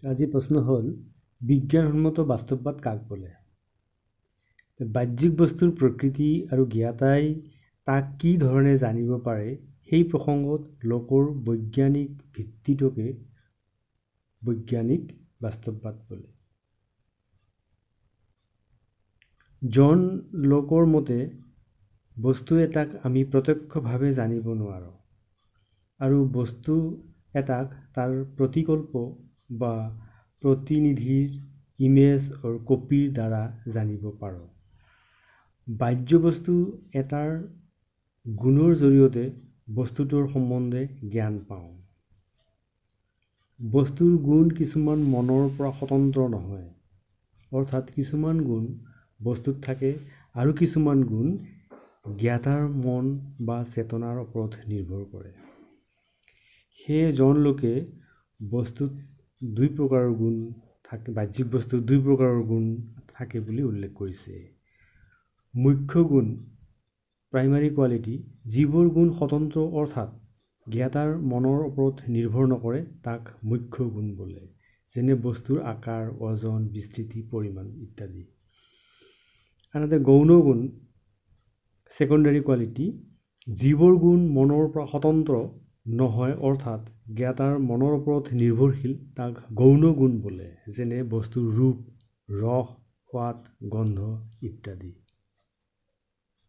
আজি প্ৰশ্ন হ'ল, বিজ্ঞানসন্মত বাস্তৱবাদ কাক বোলে? বাহ্যিক বস্তুৰ প্ৰকৃতি আৰু জ্ঞাতাই তাক কি ধৰণে জানিব পাৰে সেই প্ৰসংগত লোকৰ বৈজ্ঞানিক ভিত্তিটোকে বৈজ্ঞানিক বাস্তৱবাদ বোলে। জন লোকৰ মতে বস্তু এটাক আমি প্ৰত্যক্ষভাৱে জানিব নোৱাৰোঁ আৰু বস্তু এটাক তাৰ প্ৰতিকল্প বা প্ৰতিনিধিৰ ইমেজ অৰ কপিৰ দ্বাৰা জানিব পাৰোঁ। বাহ্য বস্তু এটাৰ গুণৰ জৰিয়তে বস্তুটোৰ সম্বন্ধে জ্ঞান পাওঁ। বস্তুৰ গুণ কিছুমান মনৰ পৰা স্বতন্ত্ৰ নহয়, অৰ্থাৎ কিছুমান গুণ বস্তুত থাকে আৰু কিছুমান গুণ জ্ঞাতাৰ মন বা চেতনাৰ ওপৰত নিৰ্ভৰ কৰে। সেয়ে জন লোকে বস্তুত দুই প্ৰকাৰৰ গুণ থাকে, বাহ্যিক বস্তুত দুই প্ৰকাৰৰ গুণ থাকে বুলি উল্লেখ কৰিছে। মুখ্য গুণ প্ৰাইমাৰী কোৱালিটি, যিবোৰ গুণ স্বতন্ত্ৰ অৰ্থাৎ জ্ঞাতাৰ মনৰ ওপৰত নিৰ্ভৰ নকৰে তাক মুখ্য গুণ বোলে, যেনে বস্তুৰ আকাৰ, ওজন, বিস্তৃতি, পৰিমাণ ইত্যাদি। আনহাতে গৌণ গুণ ছেকেণ্ডাৰী কোৱালিটি, যিবোৰ গুণ মনৰ পৰা স্বতন্ত্ৰ নহয় অৰ্থাৎ জ্ঞাতাৰ মনৰ ওপৰত নিৰ্ভৰশীল তাক গৌণ গুণ বোলে, যেনে বস্তুৰ ৰূপ, ৰস, সোৱাদ, গন্ধ ইত্যাদি।